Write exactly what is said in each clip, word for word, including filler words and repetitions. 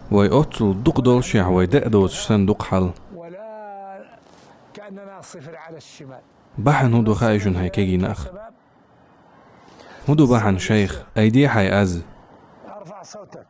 Вай оццул дукха доллушехь, вай даа доцуш санна дукха хьал. ولا كأننا صفر على الشمال. Бахьана хӀун ду хаий шуна, хӀай кегий нах? ХӀун ду бахьана, шайх? Айде хьай аз. ارفع صوتك.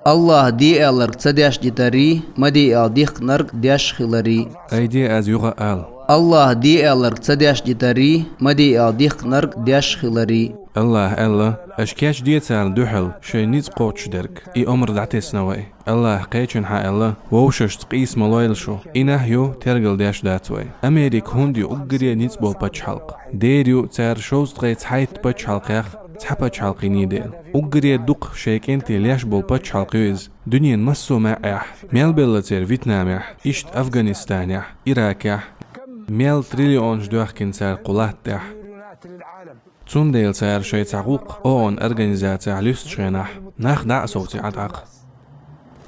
АллахӀа де аьлларг ца деш дитарий, ма де аьлла дихкинарг деш хиларий. Айде аз юха а ала. АллахӀа де аьлларг ца деш дитарий, ма де аьлла дихкинарг деш хиларий. АллахӀа аьлла: «Аша кечде царна дуьхьал шайн ницкъ кхочушдерг». И омра дӀатесна вай. АллахӀа кхечанхьа аьлла: «Вовшашца къийса ма лойла шу». И нахь ю, тергал деш дац вай. Америка хӀунда ю уггаре ницкъ болу пачхьалкх? Дера ю цара шовзткъе цхьайтта пачхьалкхех цхьа пачхьалкх йиний дела. Уггаре дукха шайн кӀентий леш болу пачхьалкх ю иза дуьненан массо а маьӀӀехь, мел белла церан Вьетнамехь, иштта Афганистанехь, Иракехь. Мел триллионаш доьхкина цара кху латта тӀехь. Цундела цара шайн цхьа гӀуллакх ООН организацехь луьстучу хенахь, нах дӀа а совций Ӏа тӀаккха.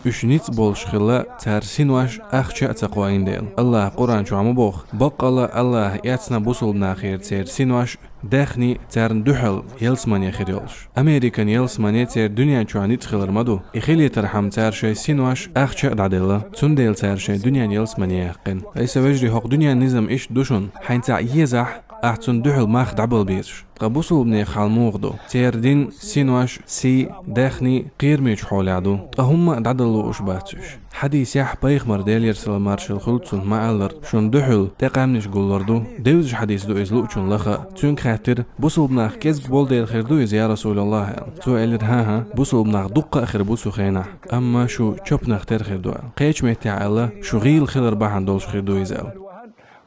Уьш ницкъ болуш хилла, цара синош ахча а ца кхоийна дела. АллахӀа Къуръан чохь ма боху: «Баккъалла АллахӀа эцна бусулба нахера церан синош, даьхни царна дуьхьал ялсамане хир йолуш». Американ ялсамане церан дуьнен чохь ницкъ хилар ма ду. И хилийтархьама цара шайн синош ахча а дӀаделла. Цундела цара шайн дуьнен ялсамане яьккхина. Ай сан вежарий, хӀокху дуьненан низам иштта ду шуна: хьайна цхьаъ езахь, ахь цунна дуьхьал мах дӀабала безаш. Ткъа бусулбанех хьал муха ду? Церан дин, синош, сий, даьхни кхераме чу хьолехь ду. Ткъа хӀумма а дӀадала лууш бац уьш. Хьадисехь пайхамар, Делера салам-маршалла хуьлда цунна, ма-аллара: «Шуна дуьхьал тӀе къаьмнаш гуллур ду». Девзаш хьадис ду иза луучунна лаха а. Цуьнга хаьттира: «Бусулбанах кӀезиг болу дела хир ду иза, я РасулаллахӀ?» – аьлла. Цо элира: «ХӀан-хӀа, бусулбанах дуккха а хир бу цу хенахь, амма шу чопанах тера хир ду», – аьлла. Кхечу меттехь аьлла: «Шу гӀийла хилар бахьана долуш хир ду иза», – аьлла.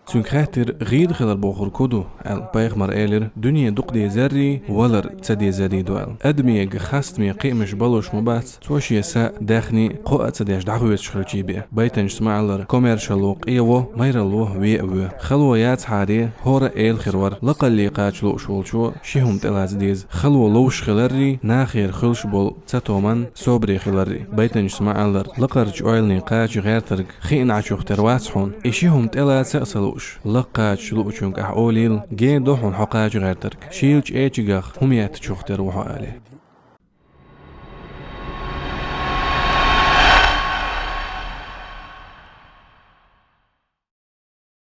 Цуьнга хаьттира: «ГӀийла хилар бохург хӀун ду?» – аьлла. Пайхамар элира: «Дуьне дукха дезаррий, валар ца дезаррий ду», – аьлла. Адамега хастаме кхиамаш балуш ма бац, цо шен са, даьхни кхоа а ца деш дӀахоьцуш хилчий бен. Байтанчаца ма-аллара: «Комаьршалло къе во, майралло вен а воь». Хало яцахьара, хӀора а эла хир вара: лакхалле кхача лууш волчо ши хӀума тӀелаца деза: хало ловш хиларрий, нахера хуьлуш болу цатоман собаре хиларрий. Байтанчаца ма-аллара: «Лакхарчу ойлане кхача гӀертарг хиъначух тера вац хьуна, и ши хӀума тӀелаца а ца лууш, лакха кхача луучуьнга ахь олийла: „Ген до хьуна хьо кхача гӀертарг, шийлачу эчигах хӀума еттачух тера ву хьо“», – аьлла.